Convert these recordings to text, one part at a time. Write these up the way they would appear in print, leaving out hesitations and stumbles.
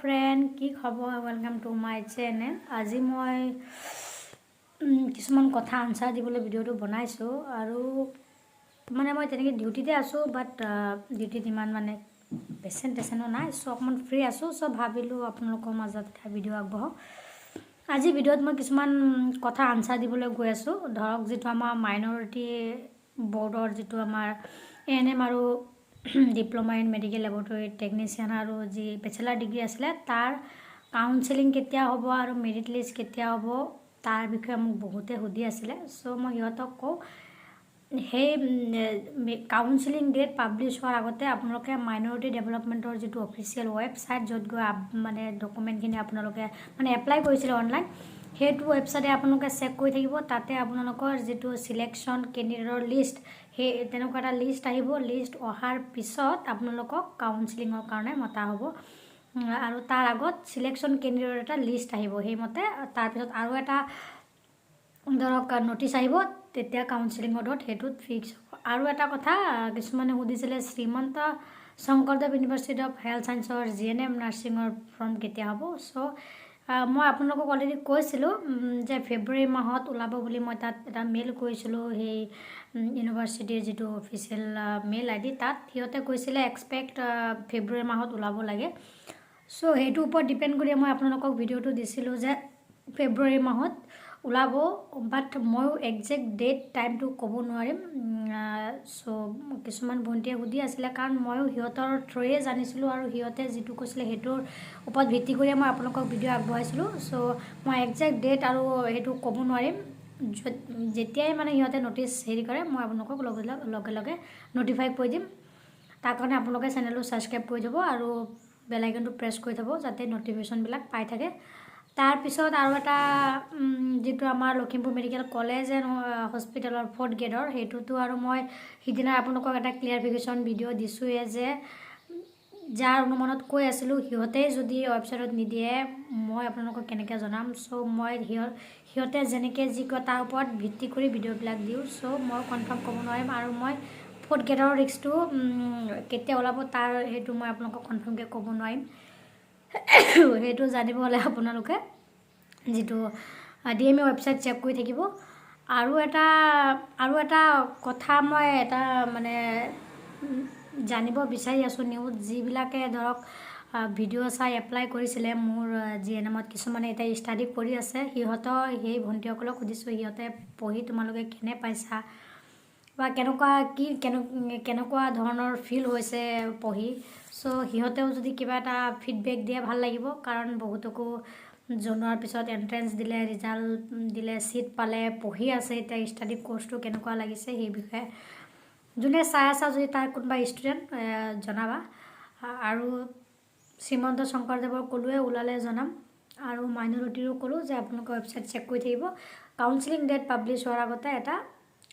Friend, কি খবৰ? Welcome to my channel. আজি মই কিছুমান কথা আনচাৰ দিবলৈ ভিডিঅ'টো বনাইছোঁ আৰু মানে মই তেনেকৈ ডিউটিতে আছোঁ, বাট ডিউটিত ইমান মানে পেচেণ্ট টেচেণ্টো নাই, চ' অকণমান ফ্ৰী আছোঁ। চ' ভাবিলোঁ আপোনালোকৰ মাজত এটা ভিডিঅ' আগবঢ়াওঁ। আজি ভিডিঅ'ত মই কিছুমান কথা আনচাৰ দিবলৈ গৈ আছোঁ। ধৰক, যিটো আমাৰ মাইনৰিটি বৰ্ডৰ যিটো আমাৰ এএনএম আৰু diploma in medical laboratory technician আৰু যি বেচেলাৰ ডিগ্ৰী আছিলে, তাৰ কাউন্সেলিং কেতিয়া হ'ব আৰু মেৰিট লিষ্ট কেতিয়া হ'ব, তাৰ বিষয়ে মোক বহুতে সুধি আছিলে। চ' মই সিহঁতক কওঁ, সেই কাউন্সেলিং ডেট পাব্লিছ হোৱাৰ আগতে আপোনালোকে মাইনৰিটি ডেভেলপমেণ্টৰ যিটো অফিচিয়েল ৱেবছাইট, য'ত গৈ মানে ডকুমেণ্টখিনি আপোনালোকে মানে এপ্লাই কৰিছিলে অনলাইন, সেইটো ৱেবছাইটে আপোনালোকে চেক কৰি থাকিব। তাতে আপোনালোকৰ যিটো চিলেকশ্যন কেণ্ডিডেটৰ লিষ্ট, সেই তেনেকুৱা এটা লিষ্ট আহিব। লিষ্ট অহাৰ পিছত আপোনালোকক কাউন্সেলিঙৰ কাৰণে মতা হ'ব আৰু তাৰ আগত চিলেকশ্যন কেণ্ডিডেটৰ এটা লিষ্ট আহিব। সেইমতে তাৰপিছত আৰু এটা ধৰক ন'টিচ আহিব, তেতিয়া কাউন্সেলিঙৰ ডেট সেইটোত ফিক্স হ'ব। আৰু এটা কথা কিছুমানে সুধিছিলে, Srimanta Sankardev university of health ছায়েন্সৰ জিএনএম নাৰ্ছিঙৰ ফৰ্ম কেতিয়া হ'ব? চ' মই আপোনালোকক অলৰেডি কৈছিলোঁ যে ফেব্ৰুৱাৰী মাহত ওলাব বুলি। মই তাত এটা মেইল কৰিছিলোঁ, সেই ইউনিভাৰ্চিটিৰ যিটো অফিচিয়েল মেইল আইডি, তাত সিহঁতে কৈছিলে এক্সপেক্ট ফেব্ৰুৱাৰী মাহত ওলাব লাগে। চ' সেইটোৰ ওপৰত ডিপেণ্ড কৰি মই আপোনালোকক ভিডিঅ'টো দিছিলোঁ যে ফেব্ৰুৱাৰী মাহত ওলাব, বাট ময়ো একজেক্ট ডেট টাইমটো ক'ব নোৱাৰিম। চ' কিছুমান ভণ্টিয়ে সুধি আছিলে, কাৰণ ময়ো সিহঁতৰ থ্ৰুৱে জানিছিলোঁ আৰু সিহঁতে যিটো কৈছিলে সেইটোৰ ওপৰত ভিত্তি কৰিয়ে মই আপোনালোকক ভিডিঅ' আগবঢ়াইছিলোঁ। চ' মই একজেক্ট ডেট আৰু সেইটো ক'ব নোৱাৰিম। যেতিয়াই মানে সিহঁতে ন'টিচ হেৰি কৰে, মই আপোনালোকক লগে লগে লগে ন'টিফাই কৰি দিম। তাৰ কাৰণে আপোনালোকে চেনেলটো ছাবস্ক্ৰাইব কৰি থ'ব আৰু বেল আইকনটো প্ৰেছ কৰি থ'ব, যাতে ন'টিফিকেশ্যনবিলাক পাই থাকে। তাৰপিছত আৰু এটা যিটো আমাৰ লখিমপুৰ মেডিকেল কলেজ এণ্ড হস্পিটেলৰ ফ'ৰ্থ গ্ৰেডৰ, সেইটোতো আৰু মই সিদিনা আপোনালোকক এটা ক্লিয়াৰিফিকেশ্যন ভিডিঅ' দিছোঁৱে যে যাৰ অনুমানত কৈ আছিলোঁ, সিহঁতেই যদি ৱেবছাইটত নিদিয়ে, মই আপোনালোকক কেনেকৈ জনাম? চ' মই সিহঁতে যেনেকৈ যি কয়, তাৰ ওপৰত ভিত্তি কৰি ভিডিঅ'বিলাক দিওঁ। চ' মই কনফাৰ্ম ক'ব নোৱাৰিম আৰু মই ফ'ৰ্থ গ্ৰেডৰ ৰিস্কটো কেতিয়া ওলাব, তাৰ সেইটো মই আপোনালোকক কনফাৰ্মকৈ ক'ব নোৱাৰিম। সেইটো জানিব হ'লে আপোনালোকে যিটো ডিএমই ৱেবছাইট চেক কৰি থাকিব। আৰু এটা কথা মই এটা মানে জানিব বিচাৰি আছোঁ, নিউজ যিবিলাকে ধৰক ভিডিঅ' চাই এপ্লাই কৰিছিলে মোৰ জিএনএমত, কিছুমানে এতিয়া ষ্টাডি কৰি আছে, সিহঁতৰ সেই ভণ্টিসকলক সুধিছোঁ, সিহঁতে পঢ়ি তোমালোকে কেনে পাইছা বা কেনেকুৱা কি কেনেকুৱা ধৰণৰ ফিল হৈছে পঢ়ি? চ' সিহঁতেও যদি কিবা এটা ফিডবেক দিয়ে, ভাল লাগিব। কাৰণ বহুতকো জনোৱাৰ পিছত এণ্ট্ৰেঞ্চ দিলে, ৰিজাল্ট দিলে, ছিট পালে, পঢ়ি আছে এতিয়া, ষ্টাডি কৰ্চটো কেনেকুৱা লাগিছে, সেই বিষয়ে যোনে চাই আছা, যদি তাৰ কোনোবা ষ্টুডেণ্ট, জনাবা। আৰু শ্ৰীমন্ত শংকৰদেৱৰ ক'লোৱে, ওলালে জনাম। আৰু মাইনৰিটিৰো ক'লোঁ যে আপোনালোকে ৱেবছাইট চেক কৰি থাকিব, কাউন্সিলিং ডেট পাব্লিছ হোৱাৰ আগতে এটা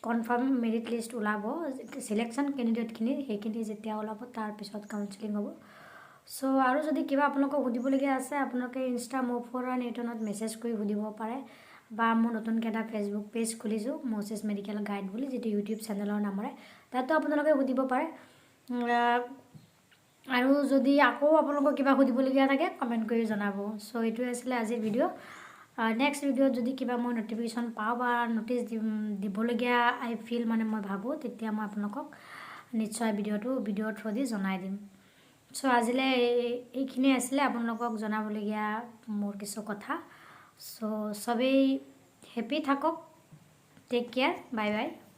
কনফাৰ্ম মেৰিট লিষ্ট ওলাব। চিলেকশ্যন কেণ্ডিডেটখিনি, সেইখিনি যেতিয়া ওলাব, তাৰপিছত কাউন্সিলিং হ'ব। চ' আৰু যদি কিবা আপোনালোকক সুধিবলগীয়া আছে, আপোনালোকে ইনষ্টা মফৰা নিউটনত মেছেজ কৰি সুধিব পাৰে বা মোৰ নতুনকৈ এটা ফেচবুক পেজ খুলিছোঁ, ম'চেছ মেডিকেল গাইড বুলি, যিটো ইউটিউব চেনেলৰ নামৰে, তাতো আপোনালোকে সুধিব পাৰে। আৰু যদি আকৌ আপোনালোকৰ কিবা সুধিবলগীয়া থাকে, কমেণ্ট কৰি জনাব। চ' এইটোৱে আছিলে আজিৰ ভিডিঅ'। নেক্সট ভিডিঅ'ত যদি কিবা মই ন'টিফিকেশ্যন পাওঁ বা ন'টিচ দিবলগীয়া আই ফিল, মানে মই ভাবোঁ, তেতিয়া মই আপোনালোকক নিশ্চয় ভিডিঅ'টো ভিডিঅ'ৰ থ্ৰু দি জনাই দিম। চ' আজিলৈ এইখিনিয়ে আছিলে আপোনালোকক জনাবলগীয়া মোৰ কিছু কথা। চ' চবেই হেপী থাকক। Take care, bye bye.